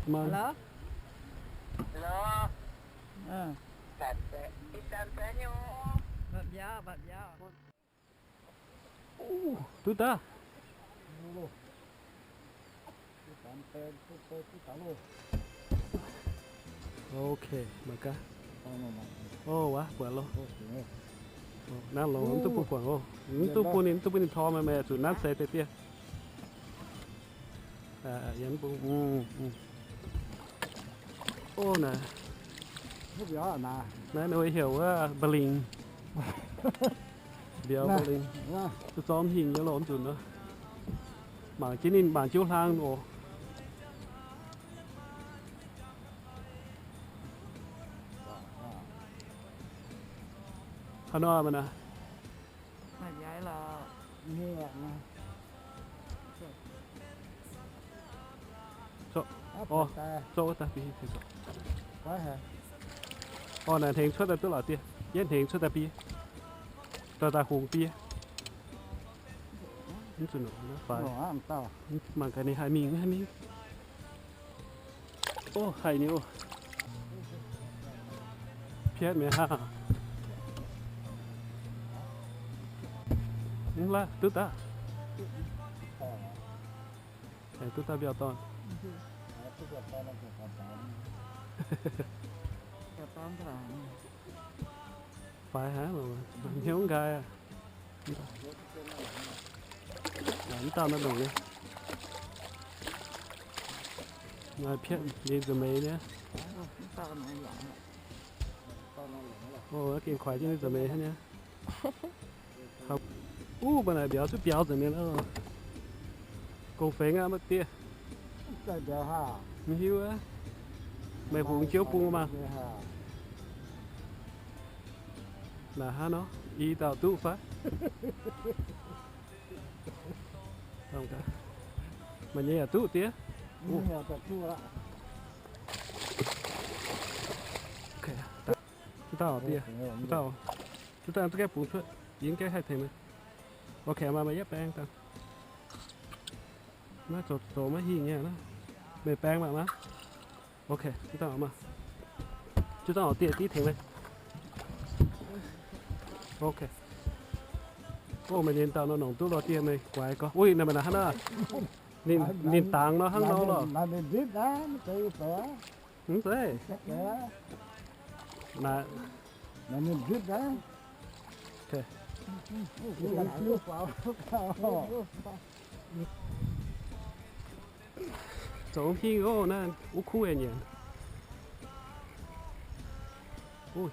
Hello? Hello? Ih zanc se nyei o. Mba'biauv, mba'biauv. Duqv daaih. Ok, mangc gaax. O, waac buatc loh. Naaiv longx, mv duqv bun guangc oc. Mv duqv bun ninh, mv duqv bun ninh tor, meih, meih zuqc nanv seix deix dieh. O, naaiv, naaiv ninh heuc wuov mba'lingc. Mbiauz mba'lingc. Zorqv hingh nyei lorqc, mv nzunc nor. Mangc jienv ninh mangc jienv hlang oc. Haaix nor maiv naaic? Orv, naaic hnengx cuotv daaih duqv lorqc dieh. Yietv hnengx cuotv daaih biei. Dorh daaih hungx biei. Mv zuqc nongc, faix. Mangc gaax ninh haih mingh, haih mingh. O, haih nyei oc. Piatv mi'aqv hnangv. Mv laaih, duqv daaih. Aengx duqv daaih mbiauz dorn. Faix hnangv, hnyouv nqaai aqv. Mv dauh naaiv ndongc nyei. Maaih piatv nyei nza'hmeix nyei. O, gengh kuaix jienv nyei nza'hmeix hnangv nyei. Uv, mbuo naaic mbiauz cuotv biaux nzengc mi'aqv. Gong-fengx aqv, maiv diev. Mv hiuv aqv. Meih hungx jiouv bung maah. Naaic hnangv nor, i dauh duqv fai? Maaih nyei yaac duqv diev. Mv dauh diev, mv dauh, duqv daaih duqv gaeqv bungx cuotv, yie mv gaengh haih tengx meih. Ok, maaih maaih yietv baeng daaih. Naaiv zoux zoux maiv hingh nyei naaiv. Meih baeng maah maah. Ok, zuov dangh maah. Zuov dangh oix dieh div tengx meih. Ok. O, meih nyei dauh nor nongc duqv lorh dieh meih guaix gorx. Uix, naaiv meih naaic hnangv naaiv. Ninh dangx nor hnangv nor lorh. Mv zeiz. Naaic. Zoux hingh oc, naaiv wuov kuv nyanc. Wuov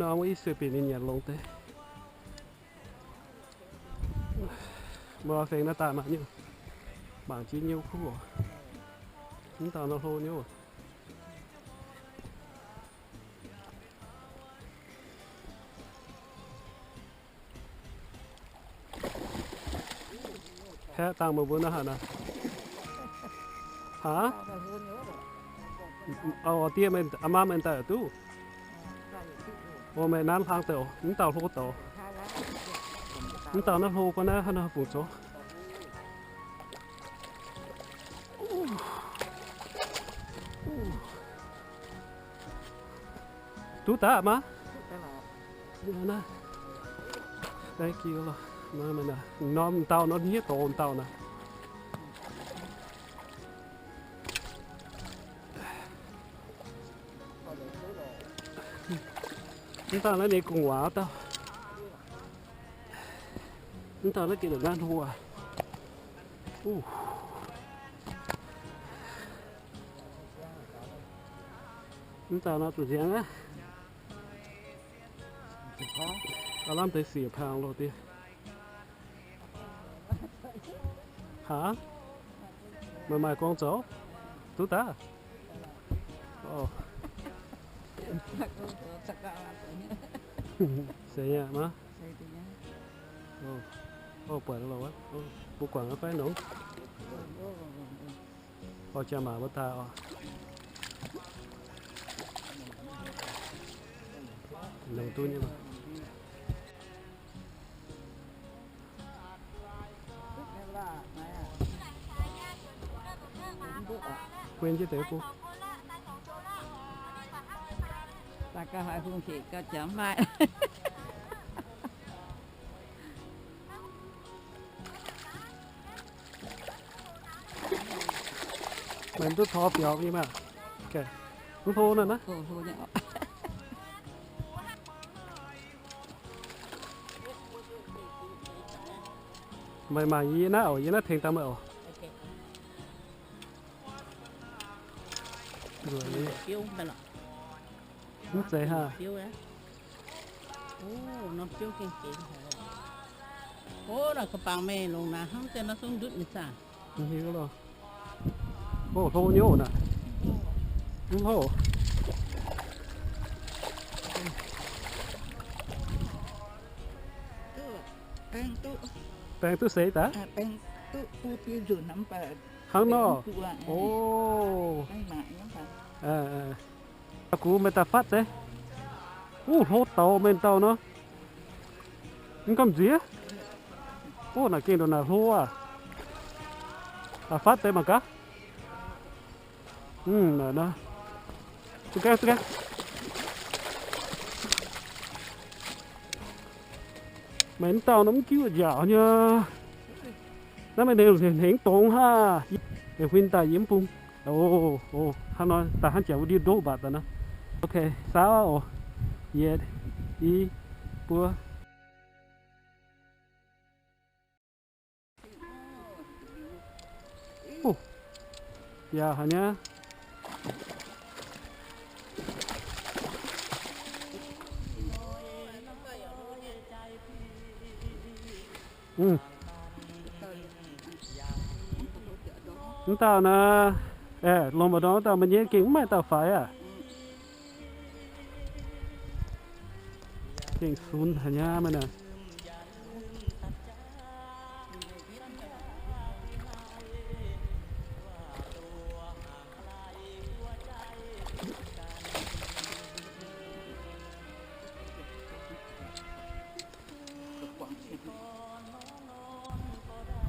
norm wuov i sueih bieqc ninh nyanc longx deix. Mbuo fengx naaiv daaih mangc nyei, mangc jiex nyei wuov kuv oc. Mv dauh nor hlo nyei oc. Haeqv dangh meih mbuo nor haaix naaic? Aav, dieh, aa, maa meih daaih duqv. O, meih nanv hlang deix oc. Mv dauh hlo douz. Mv dauh naaiv hlo guov naaiv hnangv nor bungx zoux. Duqv daaih maah? Thank you lorh. Norm dauh nor hniev doz dauh naaic. Mv dauh naaiv ninh gu'nguaaz dauh. Mv dauh naaiv gengh naaiv hlo aqv. Mv dauh nor zuqc nziangx aqv. Aav lamh deix siec pang loh diev. Haaix? Meih maaih gong zoux? Duqv daaih? Seix aqv maah. Buatc loh, mbuo guangc fai nongx. Oix jaa-maac mbuo daaih oc. Nongx duqv nyei maah. Huin jienv deix bung. Daaih gauh haiz hungh hec gauh jangx maaih. Meih duqv taux biaux nyei maah. Mv hlo naaiv naaiv. Meih mangc yie naaiv oc, yie naaiv tengx daaih meih oc. Mv zeiz haa. Mv hiuv lorh. Hlo nyei oc naaic. Mv hlo. Baeng duqv seix daaih? Hnangv nor. O, gux meih daaih fatv deix. Wuov hlo douz meih dauh nor. Mv gamh nziex. Wuov naaic gengh ndongc naaic hlo aqv. Daaih fatv deix mangc gaax. Mv, naaic nor. Duqv gaengh, duqv gaengh. Meih mv dauh nor mv jiuv njaaux nyei. Naaiv meih hnengx dongz hnangv. Meih huin daaih yie mv bung. O, o, hnangv nor daaih hnangv jaax wuov ndiev ndoqv mbatc daaih nor. Ok, saauv oc. Yietc, i, buo. Yaac haic nyei. Mv dauh naaiv, aeqv, longc mbu'ndongx dauh maiv nyei gengh mv maaih dauh faix aqv. Gengh sunx haic nyei maiv naaic.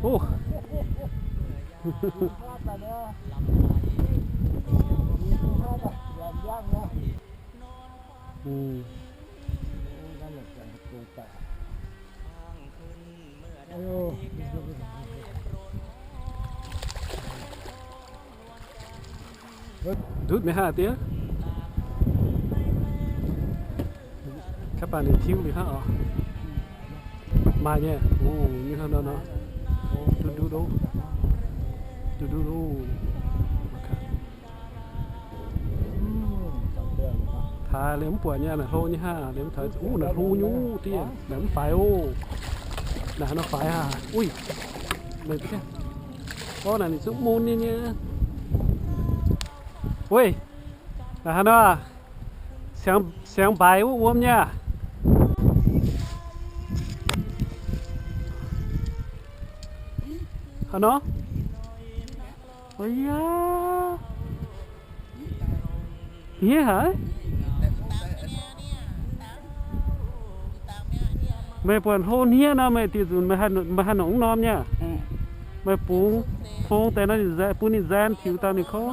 O, ndutv mingh haaix diev? Kaav baac ninh tiuv liuz hnangv oc. Maaih nyei. O, nyei hnangv nor nor. Duqv ndutv loh. Duqv ndutv loh. Taaix liemh mv buatc nyei, naaic hlo nyei hnangv. Liemh taaix, uh, naaic hlo nyei diev, naaic mv faix oc. Naaic haaix nor faix aqv? Uix, orv naaic ninh zungv mun nyei nyei. Uix, naaic haaix nor? Siangx mbaix wuov wuom nyei. Haaix nor? Ov yaac, hniev haic. Meih buatc hlo hniev nor, meih diuh nzunc meih haaix nongc mv norm nyei? Meih bungx fong deix nor, ninh bun ninh nzaen tiux daaih ninh kouv.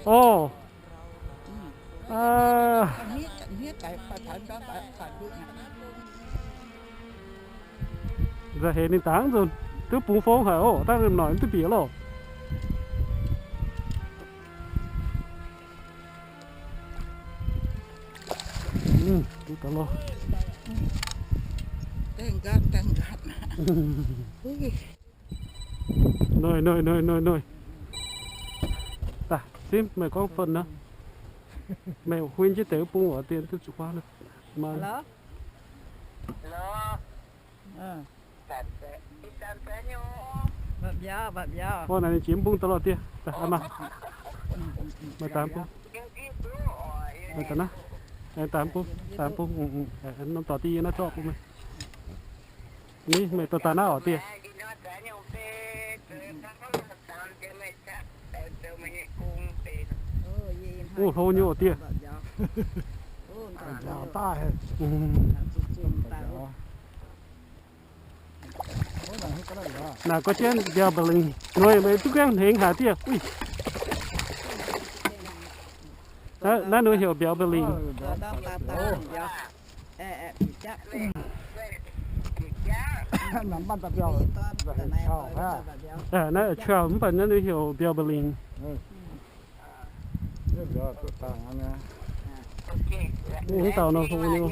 Orv. Nzauh heix ninh dangv nzunc, duqv bungx fong haic oc, dangh ninh noic duqv bieqc loh. Noic, noic, noic, noic, noic. Daaih simv meih gorngv fun nor. Meih huin jienv deix wuov bung oc, dien duqv zuqc huaav nor. Orv naaic ninh jiex mv bung daaih lorh diev. Daaih maah. Meih daaih mv bung. Meih daaih naaiv. Daaih mv bung, daaih mv bung. Norm dorc div yie naaiv zorqv bun meih. Ni meih dorh daaih naaiv oc diev. Uv, hlo nyei oc diev. Naaic gorngv jienv mbiauz mba'lingc. Nor meih duqv gaengh hnengx haic dieh. Naaiv nor heuc mbiauz mba'lingc. Naaiv trout mv baac naaiv nor heuc mbiauz mba'lingc. Mv dauh nor hlo nyei.